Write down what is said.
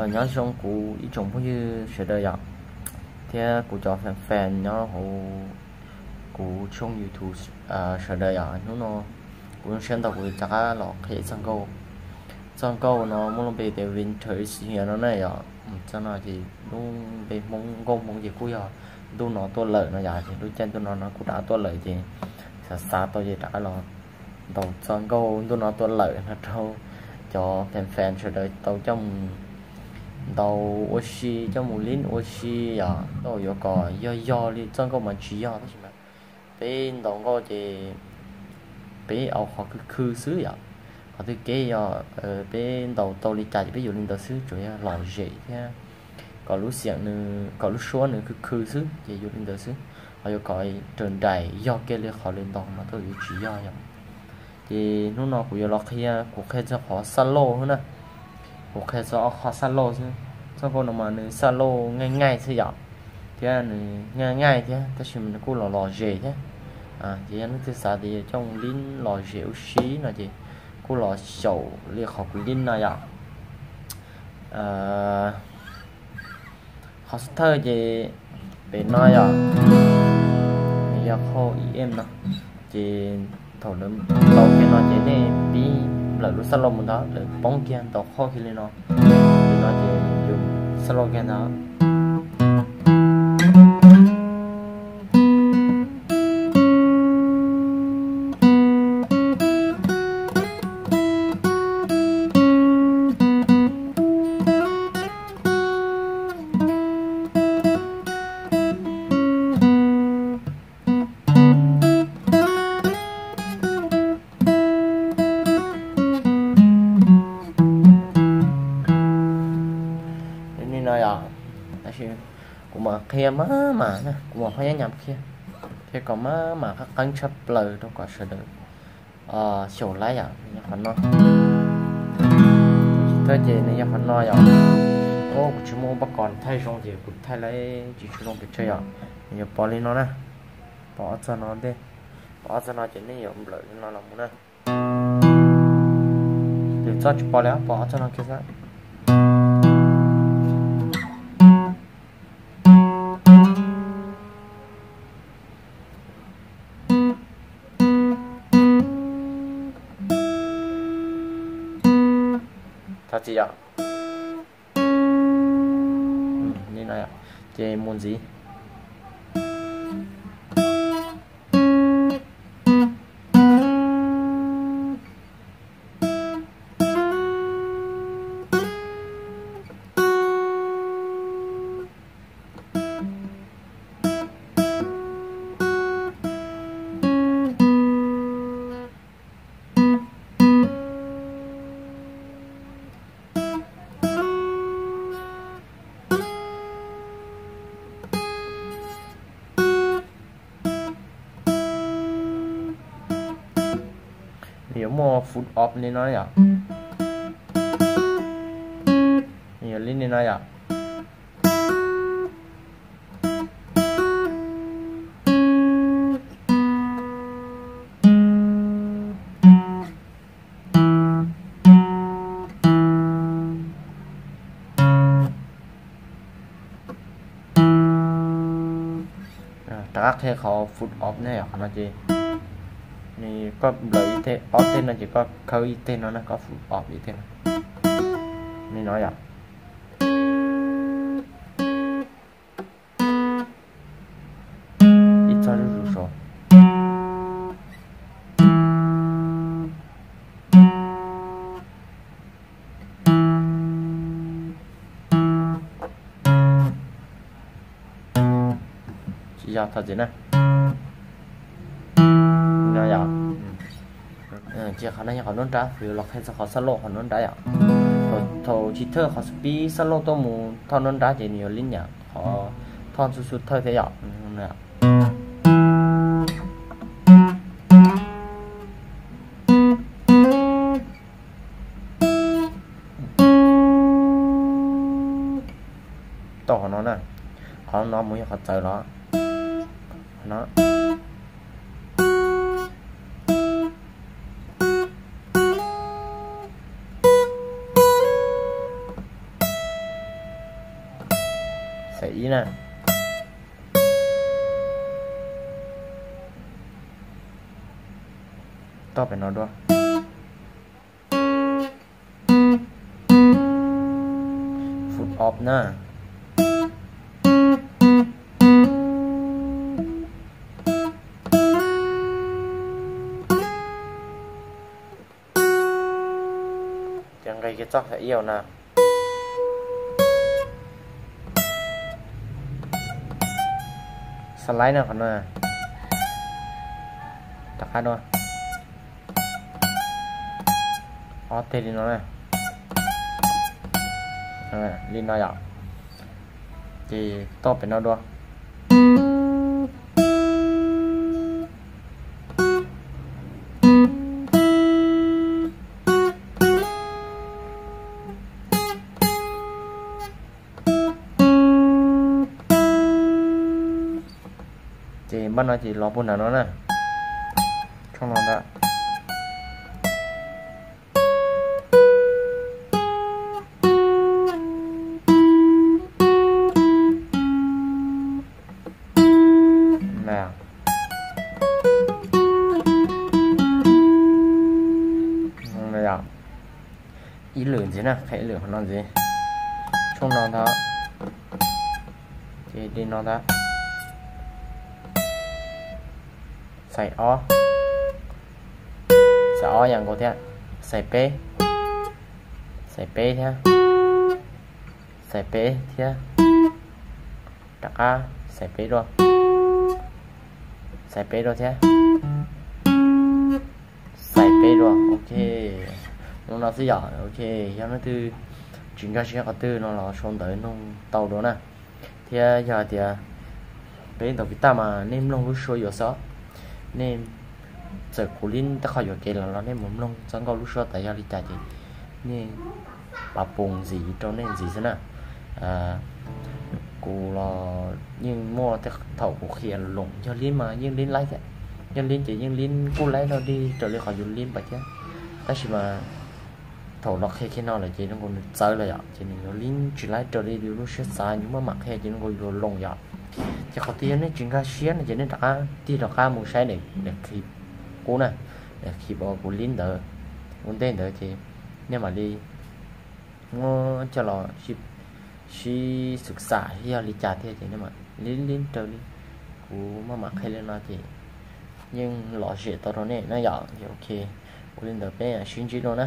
Nyob zoo kuv ib tsoom phooj ywg sawv daws yom, thiab kuv cov fan fan nyob hauv kuv tshooj YouTube sawv daws yom. Hnub no kuv zoo siab ntau kuv rov qab los qhia txoj nkauj. Txoj nkauj no muaj lub npe tias Winter is Here no na yom. Txoj no ces lub npe Hmoob, nkauj Hmoob ces kuj yog ntuj no tuaj lawm no yom. Ces lub caij ntuj no no kuj rov qab tuaj lawm ces xav xav tau ces rov qab los ntaus txoj nkauj ntuj no tuaj lawm no rau cov fan fan sawv daws tau coj mus ntaus ua si, coj mus lib ua si yom. Tau yuav kom yog yog li txoj nkauj mas tsis yog, tab sis mas peb ntaus nkauj ces peb au qhov khw khw xwb yom. Qhov twg kev yog peb ntaus tau li cas ces peb yuav li ntawd xwb, tsuas yog lom zem thiab kom lub xiam nws, kom lub suab nws khw khw xwb ces yuav li ntawd xwb. Ho yuav kom raws nraim yog kiag li qhov lawv ntaus mas tau yuav tsis yog yom. Ces hnub no kuv yuav los qhia, kuv qhia txog qhov xab lauj xwb na. Kuv qhia txog ob qho xab lauj xwb. Txoj nkauj no mas nws xab lauj ngaij ngaij xwb yom, thiab nws ngaij ngaij thiab tab sis mas nws kuj los lom zem thiab. Ces yog leej twg xav tias yuav coj mus lib lom zem ua si no ces kuv los xyaum li qhov kuv lib no yom. Qhov xub thawj ces pem no yom, nws yog qhov E M no, ces thaum lawv ntaus kiag no ces nej pib nplawm lub xab lauj mus ntag, lawv poob kiag ntaus qhov kiag li no, li no ces yus xab lauj kiag ntag. Li no yom, tab sis kuv mam qhia maj mam na, kuv mam qhia nyab qhia, qhia kom maj mam qab qeeb tshaj plaws rau kom sawv daws xyaum laib yom. Nws yog qhov no. Thawj ces nws yog qhov no yom. Kuv tsis muaj pob kos thaij zoo ces kuv thaij laib tsis tshua zoo pes tsawg yom. Nws yuav pom li no na. Pom ob txoj no ntej. Pom ob txoj no ces nej yuav nplawm li no los mus na. Lwm txoj tsis pom li, pom ob txoj no kiag xwb. Thov txim yom. Li no yom, ces mus ntxiv. Nws yuav muaj foot off li no yom. Nws yuav li li no yom. Rov qab qhia qhov foot off ne yom, qhov no ces nws koj nplawm ib teg ob teg no ces koj khawb ib teg no na, koj foot off ib teg no. Li no yom. Ib txog zuj zus saud. Tsis yog, thov txim na. Ces qhov no yog qhov nruab nrab, kuv yuav los qhia txog qhov xab lauj qhov nruab nrab yom. Thaum chiv thawj qhov pib xab lauj tuaj mus thoj nruab nrab ces nws yuav li nyam qhov thoj xub xub thawj thiab yom. Tau qhov no na, qhov no mus yog qhov txawv los. Qhov no. Na, toj pem no dua. Foot off na. Ces nqe kiag txoj thawm ib na. Slide na qhov no. Rov qab dua. Ob teg li no na. Li no yom. Ces toj pem no dua. Ces npaj no ces los puag nram no na. Tshooj no ntag. Ib lwm ntxiv na, qhia ib lwm qhov no ntxiv. Tshooj no ntag. Ces li no ntag. Xais ob. Xais ob yam nkaus thiab. Xais peb. Xais peb thiab. Xais peb thiab. Rov qab xais peb dua. Xais peb dua thiab. Xais peb dua. Ok. Zoo no xwb yom. Ok, yog leej twg tsis nkag siab qhov twg no los sau ntawv nug tau dua na. Thiab yog hais tias peb ntaus kiv taj mas nej mloog lub suab yuav xwb. Nej txawm kuv li tej qho yuam kev los los nej mus mloog txoj nkauj lub suab tas yog li cas ces nej pab pus ntxiv rau nej ntxiv xwb na. Kuv los yeej muaj tej thaum kuv qhia loos yog li mas yeej li laib thiab. Yog li ces yeej li kuj laib dog dig raws li qhov yus li pais thiab. Tab sis mas thaum los qhia kiag no lawm ces zoo nkaus nws txawv lawm yom, ces nws yuav li tsis laib raws li yus lub siab xav, yus maj mam qhia ces zoo nkaus yus loos yom. Ces qhov twg yog nej tsis nkag siab no ces nej rov qab tig rov qab mus saib daim clip qub na, daim clip uas kuv li ntawd ua ntej ntawd ces nej mam li muab coj los sib xwm xam yog li cas thiab ces nej mam li li raws li kuv maj mam qhia li no ces yeej lom zem tau rau nej na yom. Ok, ua li ntawd peb sib ntsib dua na.